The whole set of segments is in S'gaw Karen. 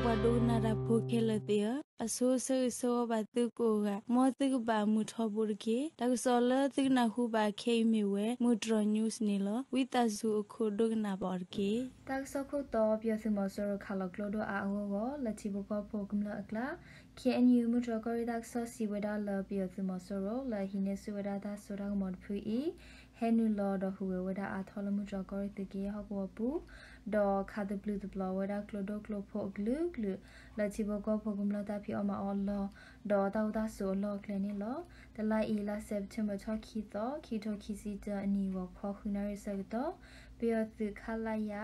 ပှၤဒိကနၣ်တၢ်ဖိခဲလၢာ်သ့ၣ်ဧၢ, အဆိဆၢဂ့ၤဆၢဝါဘၣ်သုကိးဂၤ, မ်သုကဘၣ်မုာ်ထီဘိတက့ၢ်. တၢ်ကစီၣ်လၢသုကနၢ်ဟူဘၣ်ခဲအံၤမ့ၢ်ဝဲ မုၢ်တြီၢ် news န့ၣ်လီၤ. ဝံသးစူၤအခိၣ်ဒိကနၣ်ဘၣ်အီၤတက့ၢ်. တၢ်ကစီၣ်ခိၣ်တီ, ပယီၤသုးမီၤစိရိၤခးလီၤကျိဒိၣ်အါအဂီၢ်ဂီၢ် လၢထံဖိကီၢ်ဖိကမျၢၢ်အကျါ, KNU မုၢ်တြီၢ်ကီၢ်ရ့ၣ်တၢ်ကစီၣ်စံးဝဲဒၣ်လၢ ပယီၤသုးမီၤစိရိၤလၢအဟံးန့ၢ်ဆူၣ်ဝဲဒၣ်တၢ်စိတၢ်ကမီၤတဖုအံၤ ဟဲနုာ်လီၤဒီးဟူးဂဲၤဝဲဒၣ်အါထီၣ်လၢမုၢ်တြီၢ်ကီၢ်ရ့ၣ်သုးက့ယဲၢ်ဟီၣ်ကဝီၤပူၤ, ဒီးခးသဘျုးသဘျီဝဲဒၣ်ကျိဒိၣ်ကျိဖိအကလုာ်ကလုာ် လၢထံဖိကီၢ်ဖိကမျၢၢ်တၢ်ဖံးအီၣ်မၤအီၣ်အလီၢ်, ဒီးတၢ်အိၣ်တၢ်ဆိးအလီၢ်အကျဲန့ၣ်လီၤ. တလါအံၤ လါစဲးပထ့ဘၢၣ်ထီၣ်ခံသီ ခံထိခံဆံတၢအနံၤ ဂီၤခီဃုနၣ်ရံၣ်ဆၢကတီၢ်, ပယီၤသုး ခလရ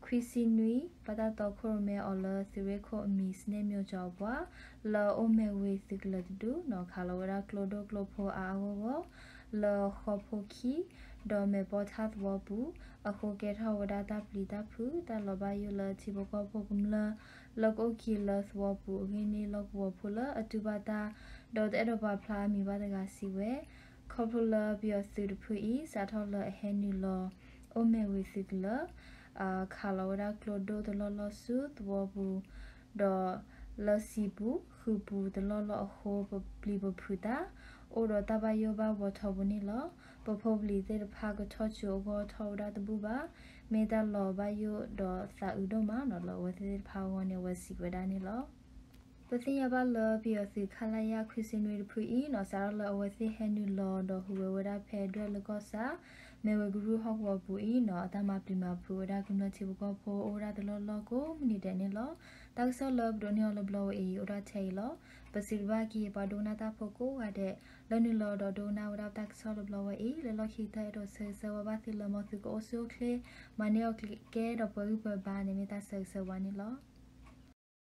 ခွံဆံနွံ ဘၣ်တၢ်တီခိၣ်ရိၣ်မဲအီၤလၢသုးရ့ၣ်ခိၣ်အမံၤ စနဲၣ်မျိာ်ကၠီအပှၤ လၢအိၣ်မဲာ်ဝ့ၤသုးကလၢၤတဒူၣ်န့ၣ် ခးလီၤဝဲဒၣ်ကျိဒိၣ်ကျိဖိအါအါဂီၢ်ဂီၢ် လၢဃီဖိခံ ဒီးမဲာ်ပီထၣ်သဝီပူၤ, အဃိကဲထီၣ်ဝဲဒၣ်တၢ်ပျံၤတၢ်ဖုး တၢ်လီၤဘၣ်ယိၣ်လၢထံဖိကီၢ်ဖိကမျၢၢ် လၢကအိၣ်က့ၤလၢသဝီပူၤအဂ့ၢ်န့ၣ် လီၢ်ကဝီၤဖိလၢအတူၢ်ဘၣ်တၢ် ဒီးတအဲၣ်ဒိးပာ်ဖျါအမံၤဘၣ်တဂၤစံးဝဲ ခီဖျိလၢပယီၤသုးတဖုအံၤ စးထီၣ်လၢအဟဲနုာ်လီၤ အိၣ်မဲာ်ဝ့ၤသုးကလၢၤ, ခးလီၤဝဲဒၣ်ကျိဒိၣ်တလီၢ်လီၢ်ဆူသဝီပူၤ, ဒီးလၢစံာ်ပူၤဃုာ်ပူၤတလီၢ်လီၢ်အဃိ ပပျံၤပဖုးတၢ်, အိၣ်ဒီးတၢ်ဘၣ်ယိၣ်ဘၣ်ဝီၤထီဘိန့ၣ်လီၤ. ပဖိပလံၤသ့ၣ်တဖၣ်ကထီၣ်ကၠိအဂီၢ်ထီၣ်ဝဲဒၣ်တဘူၣ်ဘၣ်, မ့ၢ်တၢ်လီၤဘၣ်ယိၣ်ဒီးသးအုးဒိၣ်မးန့ၣ် လၢအဝဲသ့ၣ်တဖၣ်အဂီၢ်န့ၣ် အဝဲစံးဝဲဒၣ်န့ၣ်လီၤ. ပသ့ၣ်ညါဘၣ်လၢပယီၤသုး ခလရ ခွံဆံနွံတဖုအံၤန့ၣ် စးထီၣ်လၢအဝဲသ့ၣ်ဟဲနုာ်လီၤဒီးဟူးဂဲၤဝဲဒၣ်ဖဲဒွဲၣ်လၢကီၢ်ဆၣ် မဲာ်ဝ့ၤကရူၢ်ဟီၣ်ကဝီၤပူၤအံၤန့ၣ် အတၢ်မၤပျံၤမၤဖုးဝဲဒၣ်ကမျၢၢ်ထံဖိကီၢ်ဖိအိၣ်ဝဲဒၣ်တလီၢ်လီၢ်ကိးမုၢ်နံၤဒဲးန့ၣ်လီၤ. တၢ်ကစီၣ်လၢပဒိးန့ၢ်အီၤလၢဘျီဝဲအံၤ အိၣ်ဒၣ်ထဲအံၤလီၤ. ပစံးဘျုးဘၣ်က့ၤပှၤဒိကနၣ်တၢ်ဖိကိးဂၤဒဲး လၢနုာ်လီၤဒီးဒိကနၣ်ဝဲဒၣ်ပတၢ်ကစီၣ်လၢဘျီဝဲအံၤ, လၢလီၢ်ခံကတၢၢ်အဲၣ်ဒိးဆၢဂ့ၤဆၢဝါဘၣ်သုလၢ မ်သုကအိၣ်ဆူၣ်အိၣ်ချ့ မၤန့ၢ်အီၣ်ကဲဒီးပှဲၤဂံၢ်ပှဲၤဘါန့ၣ် မ့ၢ်တၢ်ဆၢဂ့ၤဆၢဝါန့ၣ်လီၤ.